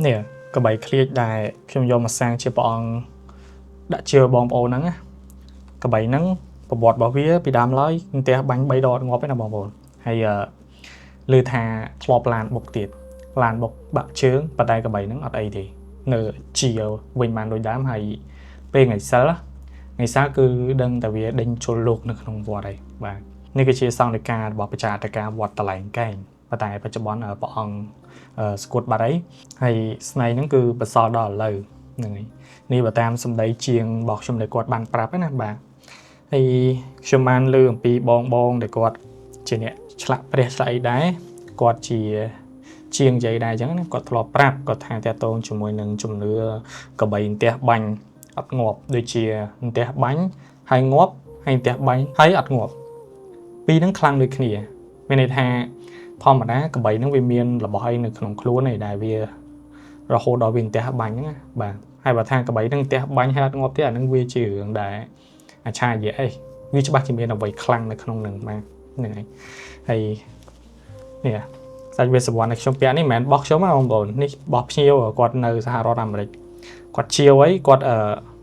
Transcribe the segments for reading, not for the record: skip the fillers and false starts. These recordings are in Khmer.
នេះកបីឃ្លៀចដែលខ្ញុំយកមកសាងជាព្រះអង្គដាក់ជាបងប្អូនហ្នឹងណាកបីហ្នឹងប្រវត្តិរបស់វាពីដើមឡើយផ្ទះបាញ់3ដងងាប់ឯណាបងប្អូនហើយឮថាធ្លាប់ឡានបុកទៀតឡានបុកបាក់ជើងប៉ុន្តែកបីហ្នឹងអត់អីទេនៅជាវិញបានដូចដើមហើយពេលថ្ងៃសិលថ្ងៃសិលគឺដឹងតែវាដេញជុលលោកនៅក្នុងវត្តហើយបាទនេះគឺជាសង្ឃដីការបស់ប្រជាអធិការវត្តតឡែងកែងប៉ុន្តែបច្ចុប្បន្នព្រះអង្គស្គួតបាត់អីហើយស្នែងហ្នឹងគឺបន្សល់ដល់ឥឡូវហ្នឹងហើយនេះបើតាមសម្ដីជាងរបស់ខ្ញុំដែលគាត់បានប្រាប់ណាបាទហើយខ្ញុំបានលើអំពីបងបងដែលគាត់ជាអ្នកឆ្លាក់ព្រះឆ្លាក់អីដែរគាត់ជាជាងនិយាយដែរអញ្ចឹងណាគាត់ធ្លាប់ប្រាប់គាត់ថាតាក់ទងជាមួយនឹងជំនឿកបីផ្ទះបាញ់អត់ងាប់ដូចជាផ្ទះបាញ់ហើយងាប់ហើយផ្ទះបាញ់ហើយអត់ងាប់ពីរហ្នឹងខ្លាំងដូចគ្នាមានន័យថាធម្មតាកបីហ្នឹងវាមានរបស់អីនៅក្នុងខ្លួនឯដែលវារហូតដល់វាផ្ទះបាញ់ហ្នឹងណាបាទហើយបើថាកបីហ្នឹងផ្ទះបាញ់ហើយអត់ងាប់ទេអាហ្នឹងវាជារឿងដែលអាឆាយៈអីវាច្បាស់ជាមានអ្វីខ្លាំងនៅក្នុងហ្នឹងបាទហ្នឹងហើយហើយនេះសាច់វេសវណ្ណដែលខ្ញុំពាក់នេះមិនមែនបោះខ្ញុំទេបងប្អូននេះបោះភ្ញៀវគាត់នៅសហរដ្ឋអាមេរិកគាត់ជាវអីគាត់អឺ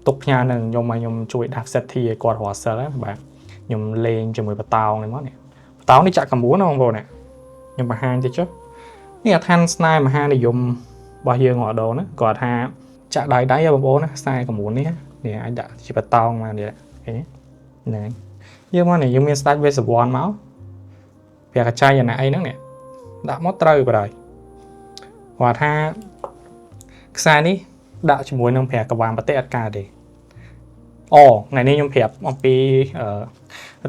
ទុកផ្ញើនឹងខ្ញុំឲ្យខ្ញុំជួយដាស់សេតធីឲ្យគាត់រាល់សិលបាទខ្ញុំលេងជាមួយបតោងនេះមកនេះបតោងនេះចាក់កម្ពួនណាបងប្អូនខ្ញុំបង្ហាញតិចចុះនេះអាឋានស្នេហ៍មហានិយមរបស់យើងរាល់ដងណាគាត់ថាចាក់ដៃដៃបងប្អូនណាខ្សែកម្ពួននេះនេះអាចដាក់ជាបតោងមកនេះឃើញហ្នឹងយើងមកនេះយើងមានស្ដេចវេសវណ្ណមកព្រះកចៃអាណាអីហ្នឹងនេះដាក់មកត្រូវបណ្ដោយគាត់ថាខ្សែនេះដាក់ជាមួយនឹងព្រះកវាមបតិអត់កើតទេអូថ្ងៃនេះខ្ញុំប្រាប់អំពី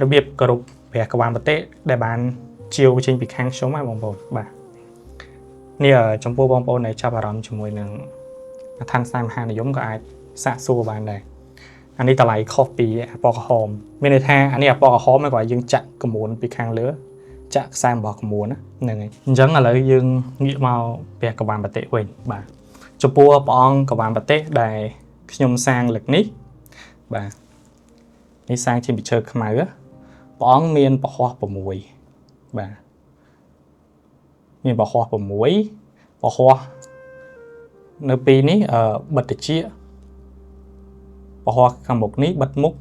របៀបគោរពព្រះកវាមបតិដែលបានជាវចេញពីខាងខ្ញុំហ៎បងប្អូនបាទនេះចំពោះបងប្អូនដែលចាប់អារម្មណ៍ជាមួយនឹងអឋានស្នេហ៍មហានិយមក៏អាចសាកសួរបានដែរអានេះតម្លៃខុសពីអពក្រហមមានន័យថាអានេះអពក្រហមគាត់ឲ្យយើងចាក់កម្មួនពីខាងលើចាក់ខ្សែរបស់កម្មួនណាហ្នឹងហើយអញ្ចឹងឥឡូវយើងងាកមកព្រះកវាមបតិវិញបាទចំពោះព្រះអង្គកវាមបតិដែលខ្ញុំសាងលើកនេះបាទនេះសាងជាពីឈើខ្មៅព្រះអង្គមានពហោះ6បាទមានពហោះ6ពហោះនៅពីនេះបិទតិចពហោះខាងមុខនេះបិទមុខ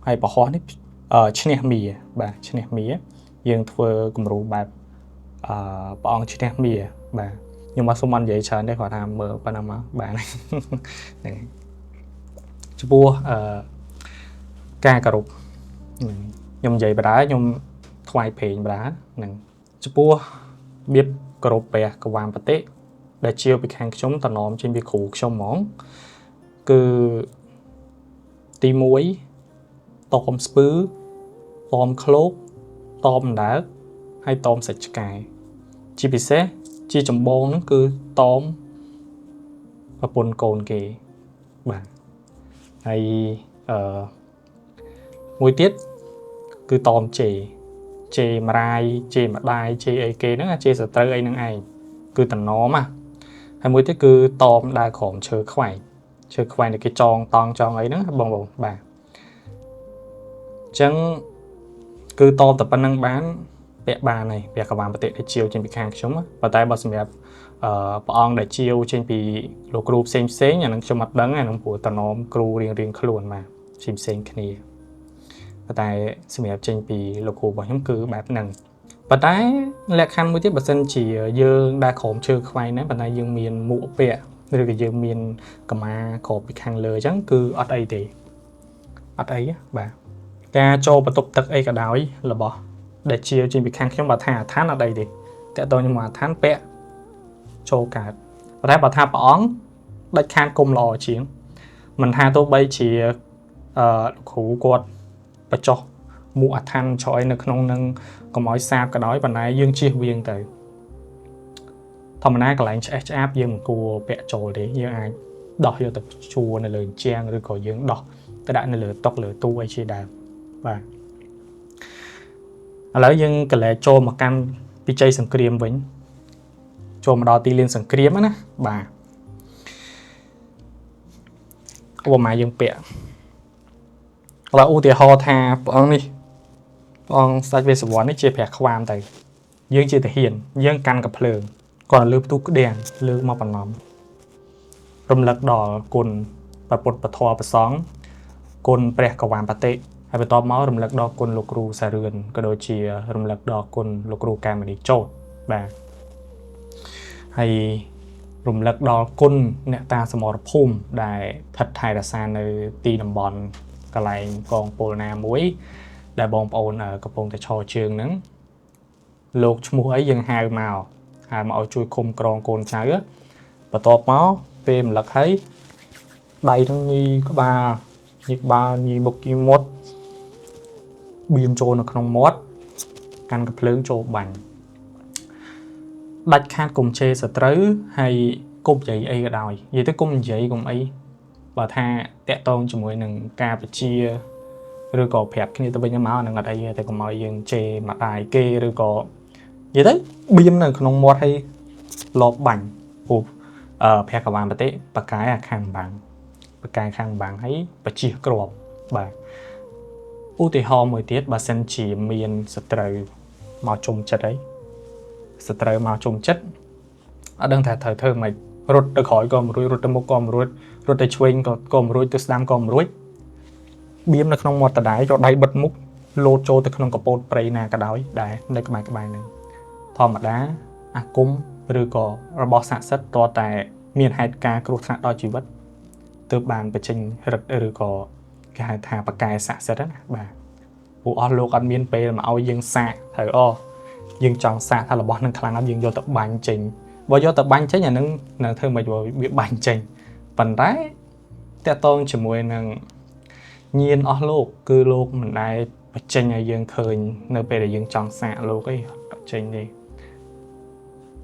ហើយពហោះនេះឈ្នះមាបាទឈ្នះមាយើងធ្វើគំរូបែបអឺព្រះអង្គឈ្នះមាបាទខ្ញុំមកសុំអត់និយាយច្រើនទេគាត់ថាមើលប៉ុណ្ណឹងមកបាទហ្នឹងចំពោះអឺការគោរពខ្ញុំនិយាយបដាខ្ញុំថ្វាយព្រេងបដាហ្នឹងចំពោះរបៀបគោរពព្រះកវាមបតិដែលជាពីខាងខ្ញុំតំណមចេញពីគ្រូខ្ញុំហ្មងគឺទី1តមស្ពឺតមឃ្លោកតមដើកហើយតមសាច់ឆ្កែជាពិសេសជាចម្បងហ្នឹងគឺតមប្រពន្ធកូនគេបាទហើយអឺមួយទៀតគឺតមជេជេម្រាយជេម្ដាយជេអីគេហ្នឹងជេសត្រូវអីហ្នឹងឯងគឺតំណមណាហើយមួយទៀតគឺតមដើរក្រោមឈើខ្វែងឈើខ្វែងដែលគេចងតង់ចងអីហ្នឹងបងប្អូនបាទអញ្ចឹងគឺតមតែប៉ុណ្្នឹងបានពាក់បានហើយពាក់កវាមបតិដែលជាវចេញពីខាងខ្ញុំប៉ុន្តែបើសម្រាប់អឺព្រះអង្គដែលជាវចេញពីលោកគ្រូផ្សេងផ្សេងអានឹងខ្ញុំអត់ដឹងអានឹងព្រោះតំណមគ្រូរៀងរៀងខ្លួនបាទផ្សេងផ្សេងគ្នាប៉ុន្តែសម្រាប់ចេញពីលោកគ្រូរបស់ខ្ញុំគឺបែបហ្នឹងប៉ុន្តែលក្ខខណ្ឌមួយទៀតបើសិនជាយើងដែលក្រោមឈើខ្វែងហ្នឹងប៉ុន្តែយើងមានមួកពាក់ឬក៏យើងមានកម្មាក្របពីខាងលើអញ្ចឹងគឺអត់អីទេអត់អីបាទការចូលបន្ទប់ទឹកអីក៏ដោយរបស់ដែលជាចេញពីខាងខ្ញុំបើថាអាឋានអត់អីទេតើតើខ្ញុំអាឋានពាក់ចូលកើតប៉ុន្តែបើថាព្រះអង្គដាច់ខាតគុំល្អជាងមិនថាទោះបីជាអឺគ្រូគាត់បញ្ចុះមួកអាឋានឆយនៅក្នុងនឹងកុំឲ្យសាបក៏ដោយប៉ុន្តែយើងជៀសវាងទៅធម្មតាកន្លែងឆ្អេះឆ្អាបយើងមិនគួរពាក់ចូលទេយើងអាចដោះយកទៅជួរនៅលើជញ្ជាំងឬក៏យើងដោះទៅដាក់នៅលើតុលើទូអីជាដើមបាទឥឡូវយើងកលែចូលមកកាន់ពិជ័យសង្គ្រាមវិញចូលមកដល់ទីលានសង្គ្រាមណាបាទឧបមាយើងពាក់ឥឡូវឧទាហរណ៍ថាព្រះអង្គនេះព្រះអង្គស្ដេចវេស្សវណ្ណនេះជាព្រះខ្វាមទៅយើងជាទាហានយើងកាន់កាភ្លើងគាត់លើផ្ទុះក្តាំងលើកមកបន្លំ រំលឹកដល់គុណព្រះពុទ្ធពធប្រសង្ឃគុណព្រះកវាមបតិហើយបន្ទាប់មករំលឹកដល់គុណលោកគ្រូសារឿនក៏ដូចជារំលឹកដល់គុណលោកគ្រូកែមនីជោតបាទហើយរំលឹកដល់គុណអ្នកតាសមរភូមិដែលស្ថិតថែរក្សានៅទីតំបន់កន្លែងកងពលណាមួយដែលបងប្អូនកំពុងតែឈរជើងហ្នឹងលោកឈ្មោះអីយើងហៅមកឲ្យជួយឃុំក្រងកូនចៅបន្ទាប់មកពេលរំលឹកហើយដៃហ្នឹងញីក្បាលញីក្បាលញីមុខញីមាត់បៀមចូលនៅក្នុងមាត់កាន់កំភ្លើងចូលបាញ់ដាច់ខាតកុំជេរសត្រូវហើយកុំនិយាយអីក៏ដោយនិយាយទៅកុំនិយាយកុំអីបើថាតាក់តងជាមួយនឹងការបជាឬក៏ប្រាប់គ្នាទៅវិញទៅមកហ្នឹងអត់អីទេតែកុំឲ្យយើងជេរម្ដាយគេឬក៏និយាយទៅបៀមនៅក្នុងមាត់ហើយលបបាញ់ព្រោះព្រះកវាមបតិបកាយអាខាងបាំងបកាយខាងបាំងហើយបជាក្របបាទឧទាហរណ៍មួយទៀតបើសិនជាមានសត្រូវមកជុំចិត្តអីសត្រូវមកជុំចិត្តអត់ដឹងថាត្រូវធ្វើម៉េចរត់ទៅក្រោយក៏មិនរួចរត់ទៅមុខក៏មិនរួចរត់ទៅឆ្វេងក៏មិនរួចទៅស្ដាំក៏មិនរួចបៀមនៅក្នុងមាត់ដដែលយកដៃបិទមុខលោតចូលទៅក្នុងកពោតព្រៃណាក៏ដោយដែលនៅក្បែរៗហ្នឹងធម្មតាអាគមឬក៏របស់ស័ក្តិសិទ្ធិតតែមានហេតុការណ៍គ្រោះថ្នាក់ដល់ជីវិតទើបបានបញ្ចេញរិទ្ធឬក៏គេហៅថាបកែស័ក្តិសិទ្ធិណាបាទពួកអស់លោកអត់មានពេលមកឲ្យយើងសាកត្រូវអយើងចង់សាកថារបស់នឹងខ្លាំងអត់យើងយកទៅបាញ់ចេញបើយកទៅបាញ់ចេញអានឹងនឹងធ្វើមិនវាបាញ់ចេញប៉ុន្តែតាក់ទងជាមួយនឹងញៀនអស់លោកគឺលោកមិនដែលបញ្ចេញឲ្យយើងឃើញនៅពេលដែលយើងចង់សាកលោកអីអត់ចេញទេ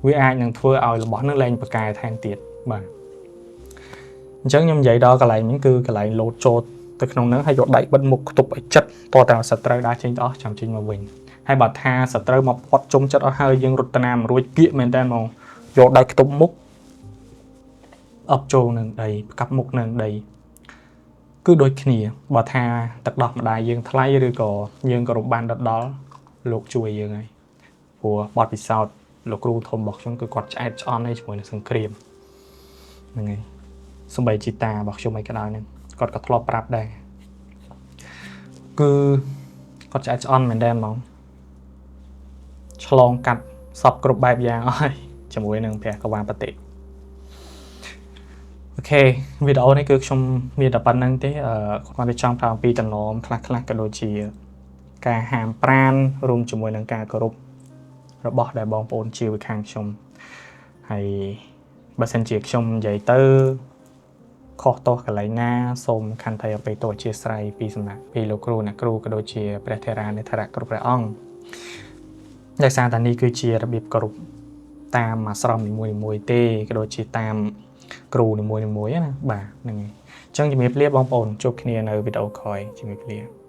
វាអាចនឹងធ្វើឲ្យរបស់នឹងលែងប្រកែថែមទៀតបាទអញ្ចឹងខ្ញុំនិយាយដល់កន្លែងនេះគឺកន្លែងលោតចូលទៅក្នុងហ្នឹងហើយយកដៃបិទមុខខ្ទប់ឲ្យចិត្តតតែសត្រូវដើរចេញទៅអស់ចាំចេញមកវិញហើយបើថាសត្រូវមកពាត់ជុំចិត្តអស់ហើយយើងរត់តាមរួចគៀកមែនតើហ្មងយកដៃខ្ទប់មុខអបចូលនឹងដីផ្កាប់មុខនឹងដីគឺដូចគ្នាបើថាទឹកដោះម្ដាយយើងថ្លៃឬក៏យើងក៏រំបានដល់លោកជួយយើងហើយព្រោះបទពិសោធន៍លោកគ្រូធំរបស់ខ្ញុំគឺគាត់ឆ្អែតឆ្អន់ហើយជាមួយនឹងសង្គ្រាមហ្នឹងហើយសំបីជីតារបស់ខ្ញុំអីក៏ដោយហ្នឹងគាត់ក៏ធ្លាប់ប្រាប់ដែរគឺគាត់ឆ្អែតឆ្អន់មែនតើហ្មងឆ្លងកាត់សពគ្រប់បែបយ៉ាងអស់ហើយជាមួយនឹងព្រះកវាបតិOK វីដេអូនេះគឺខ្ញុំមានតែប៉ុណ្្នឹងទេអឺគាត់តែចង់ប្រាប់អំពីតំណមខ្លះខ្លះក៏ដូចជាការហាមប្រានរួមជាមួយនឹងការគោរពរបស់ដែលបងប្អូនជាវិខាងខ្ញុំហើយបើសិនជាខ្ញុំនិយាយទៅខុសទោសកន្លែងណាសូមខន្តីអភ័យទោសអធ្យាស្រ័យពីសំណាក់ពីលោកគ្រូអ្នកគ្រូក៏ដូចជាព្រះថេរានុថេរៈគ្រប់ព្រះអង្គដោយសារតែនេះគឺជារបៀបគោរពតាមអាស្រមនីមួយៗទេក៏ដូចជាតាមគ្រូនីមួយៗណាបាទហ្នឹងហើយអញ្ចឹងជំរាបលាបងប្អូនជួបគ្នានៅវីដេអូក្រោយជំរាបលា។